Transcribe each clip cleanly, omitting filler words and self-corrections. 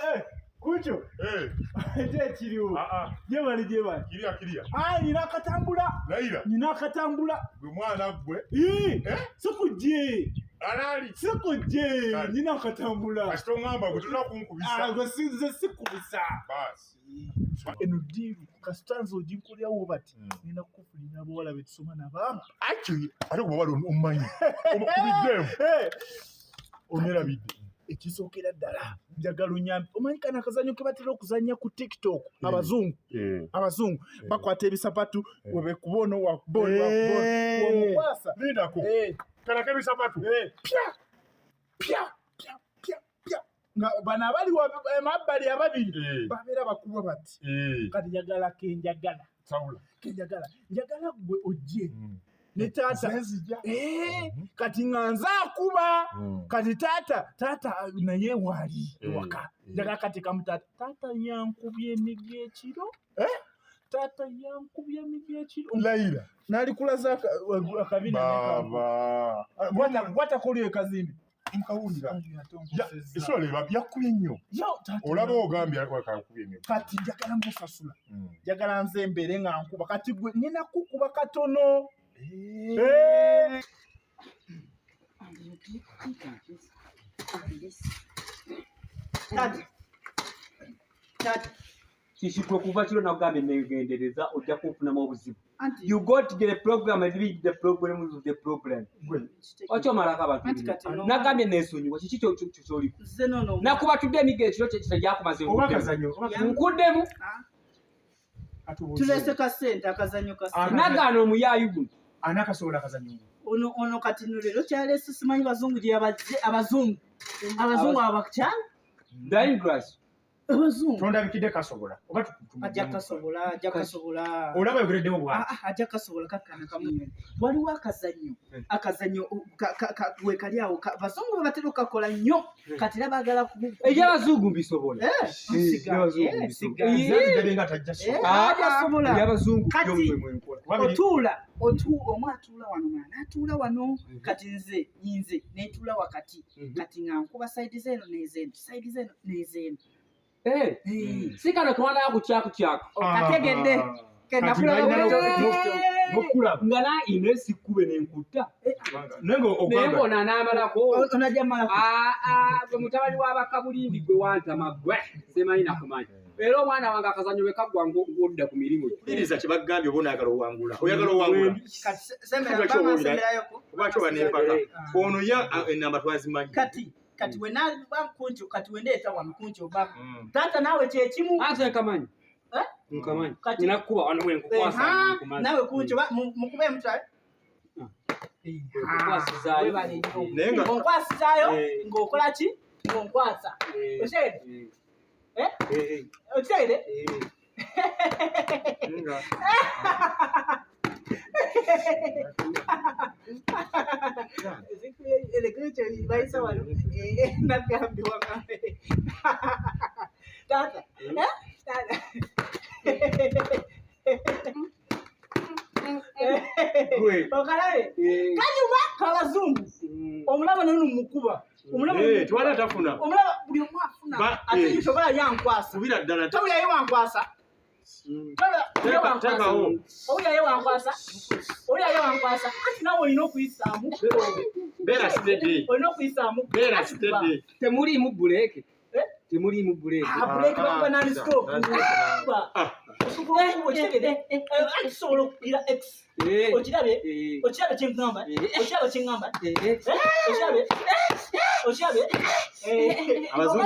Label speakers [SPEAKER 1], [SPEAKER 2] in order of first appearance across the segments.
[SPEAKER 1] Eh, Kucho.
[SPEAKER 2] Eh.
[SPEAKER 1] Ate ekiriwo.
[SPEAKER 2] Ah, ah.
[SPEAKER 1] Gyebali gyebali.
[SPEAKER 2] Kiriya kiriya.
[SPEAKER 1] Ah, nina akatambula.
[SPEAKER 2] Layira.
[SPEAKER 1] Nina akatambula.
[SPEAKER 2] Gwe mwana gwe.
[SPEAKER 1] Ii.
[SPEAKER 2] Eh?
[SPEAKER 1] Sikujje.
[SPEAKER 2] Alaali.
[SPEAKER 1] Sikujje.
[SPEAKER 2] Kale.
[SPEAKER 1] Nina akatambula.
[SPEAKER 2] Kasita oŋŋamba gwe tolina kunkubisa.
[SPEAKER 1] Ah, gwe sinze sikubisa.
[SPEAKER 2] Baasi.
[SPEAKER 1] Eno ddiiru kasita nze oginkolerawo bati. Ngenda kukufunira abawala be tusoma nabo aba.
[SPEAKER 2] Actually, ate kuba wali omumanyi. Omukubiddeemu.
[SPEAKER 1] Eh.
[SPEAKER 2] Onerabidde.
[SPEAKER 1] Ekisookera ddala njagala onyambe. Omanyi kano akazannyo ke batera okuzannya ku TikTok abazungu. Abazungu bakwata ebisapatu webekuba ono wakuba ono wakuba ono omukwasa.
[SPEAKER 2] Lindako. Kanako ebisapatu.
[SPEAKER 1] Pya pya pya pya pya nga bano abali emabbali ababiri babeera bakuba bati. Kati njagala kenjagala.
[SPEAKER 2] Sabula.
[SPEAKER 1] Kenjagala. Njagala ggwe ojje ne taata. Kati nga nze akuba. Kati taata taata naye waali ewaka. Njagala kateekamu taata. Taata yankubye emiggo ekiro. Taata yankubye emiggo ekiro.
[SPEAKER 2] Layira.
[SPEAKER 1] N'alikulaza akabina.
[SPEAKER 2] Baaba.
[SPEAKER 1] Gwatako ekazimbi.
[SPEAKER 2] Nkawulira. Esobola eba yakubye nnyo. Olaba ogambye akubye nnyo.
[SPEAKER 1] Kati njagala musasula. Njagala nze mbeere nga nkuba. Kati gwe ngenda kukuba katono.
[SPEAKER 3] Taata. Taata.
[SPEAKER 4] Kishitwe kuva kiro nakugambye negendereza ojja kunfunamu obuzibu.
[SPEAKER 3] Anti
[SPEAKER 4] You got the program and leave the problem with the problem. Okyomalako abantu.
[SPEAKER 3] Anti kati no.
[SPEAKER 4] Nagambye neesonyiwa kiki kyoliko.
[SPEAKER 3] Nze nono.
[SPEAKER 4] Nakuba tudde emiggo ekiro kye gyakumaze
[SPEAKER 5] Oba akazannyo.
[SPEAKER 4] Nkuddemu.
[SPEAKER 3] Tulese ka ssente akazannyo ka ssente.
[SPEAKER 4] Nagaana omuyaayu guno.
[SPEAKER 5] Ani akasobola akazannyo?
[SPEAKER 3] Ono ono kati no leero kyaleese simanyi bazungu gye yabazze abazungu. Abazungu abakyala.
[SPEAKER 4] Dangerous.
[SPEAKER 3] Abazungu.
[SPEAKER 5] Tondabikidde kasobola. Oba
[SPEAKER 3] Ajja kasobola, ajja kasobola.
[SPEAKER 5] Olaba yogereddewo bw'ati.
[SPEAKER 3] Ah, ah, ajja kasobola kakkana kamunyonyi. Waliwo akazannyo. Akazannyo we kali awo bazungu bwe batera okukakola nnyo. Kati era baagala
[SPEAKER 4] Eby'abazungu mbisobola.
[SPEAKER 3] Eby'abazungu
[SPEAKER 4] mbisobola.
[SPEAKER 5] Nze nga tajja sobola.
[SPEAKER 3] Ajja sobola.
[SPEAKER 4] Eby'abazungu
[SPEAKER 3] Kati
[SPEAKER 4] byo mwe mwenkola.
[SPEAKER 3] otuula omu atuula wano omulala n'atuula wano. Kati nze nze netuula wakati. Kati nga nkuba sayidi z'eno n'ez'eno, sayidi z'eno n'ez'eno.
[SPEAKER 4] Si kano kewandaba ku kyakukyaka.
[SPEAKER 3] Okategedde.
[SPEAKER 5] Nokulaba.
[SPEAKER 4] Nga na ine sikkube nenkutta.
[SPEAKER 5] Naye nga
[SPEAKER 4] Naye
[SPEAKER 5] ogamba.
[SPEAKER 4] ng'ono anaamalako.
[SPEAKER 3] Onajja malako.
[SPEAKER 4] Ah, gwe mutabani w'abakabulindi gwe wantama gwe simanyi nakumanya. Era omwana wange akazannyo bwe kaggwa ng'odda ku mirimu gyo.
[SPEAKER 6] Wuliriza kye bagambye oba onaagala owangula. Oyagala owangula.
[SPEAKER 3] Kati semberayo.
[SPEAKER 6] Lwaki oba n'empaka? Ono ye ennamba twazimanyi.
[SPEAKER 3] Kati kati we naba kunjo kati we ndeeta wano kunjo oba. Taata naawe kye kimu.
[SPEAKER 4] Ate nkamanyi. Nkamanyi.
[SPEAKER 3] Kati
[SPEAKER 4] Nina kukuba wano bwe nkukwasa nkumaze.
[SPEAKER 3] Naawe kunjo mukube mutale.
[SPEAKER 4] Nkukwasizaayo.
[SPEAKER 6] Naye nga
[SPEAKER 3] Onkwasizaayo ng'okola ki? Ng'onkwasa. Okitegedde? Okitegedde? Bayisa wano nagambye wagambe. Taata. Taata. Okalabe. Kanyuma kabazungu. Omulaba nono mukuba. Omulaba
[SPEAKER 6] twala tafuna.
[SPEAKER 3] Omulaba buli omu afuna. Ate nsobola yankwasa.
[SPEAKER 6] Kubira ddala.
[SPEAKER 3] Tawulira ye wankwasa. Owulira ye wankwasa. Owulira ye wankwasa. Anti naawe olina okuyisaamu.
[SPEAKER 6] Beera steady.
[SPEAKER 3] Olina okuyisaamu.
[SPEAKER 6] Beera steady.
[SPEAKER 4] Temuliimu buleeke. Temuliimu buleeke.
[SPEAKER 3] Buleeke bakuba nani stop. Osobola okuba okitegedde. Anti tusobola okugira X. Okirabe. Okirabe kye nkugamba. Okirabe kye nkugamba. Okirabe. Okirabe.
[SPEAKER 6] Abazungu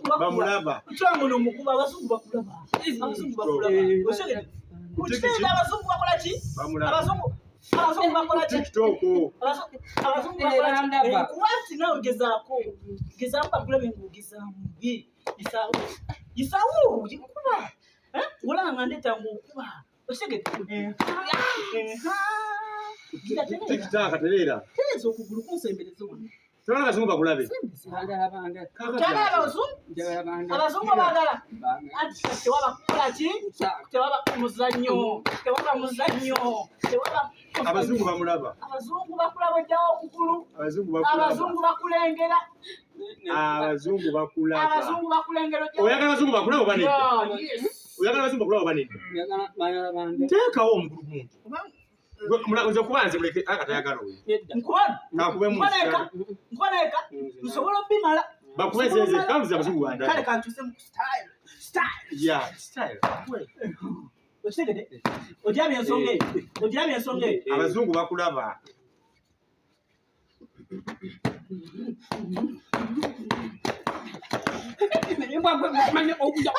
[SPEAKER 6] bakulabe bamulaba.
[SPEAKER 3] Kyangu n'omukuba abazungu bakulaba. Abazungu bakulaba. Okitegedde. Okitegedde abazungu bakola ki? Abazungu abazungu bakola ki?
[SPEAKER 6] TikTok.
[SPEAKER 3] Abazungu bakola ki? Kuba nti naawe gezaako. Gezaamu bakulabe ng'ogezaamu. Isaawo. Isaawo kuba. Olaba nga ndeeta ng'okuba. Okitegedde.
[SPEAKER 6] TikTok tereera.
[SPEAKER 3] Tereeza okugulu kunsembereze wano.
[SPEAKER 6] Toyagala abazungu bakulabe.
[SPEAKER 3] Toyagala abazungu? Abazungu baagala. Anti tewaba kukola ki? Tewaba muzannyo. Tewaba muzannyo. Tewaba.
[SPEAKER 6] Abazungu bamulaba.
[SPEAKER 3] Abazungu bakulaba ojjawo okugulu.
[SPEAKER 6] Abazungu bakulaba.
[SPEAKER 3] Abazungu bakulengera.
[SPEAKER 6] Abazungu bakulaba.
[SPEAKER 3] Abazungu bakulengera ojjawo.
[SPEAKER 6] Oyagala abazungu bakulabe oba nedda?
[SPEAKER 3] Yes.
[SPEAKER 6] Oyagala abazungu bakulabe oba nedda? Teekawo omugulu gundi. Nze kuba nze muleke aka tayagala oyo.
[SPEAKER 3] Nkuba neka. Nsobola obimala.
[SPEAKER 6] Bakube nze kambuza abazungu banda.
[SPEAKER 3] Kale kankyuse mu style. Style.
[SPEAKER 6] Yeah, style.
[SPEAKER 3] Okitegedde? Ogirabye ensonga eyo? Ogirabye ensonga eyo?
[SPEAKER 6] Abazungu bakulaba.
[SPEAKER 4] Naye mbwa gwe, manya okuja.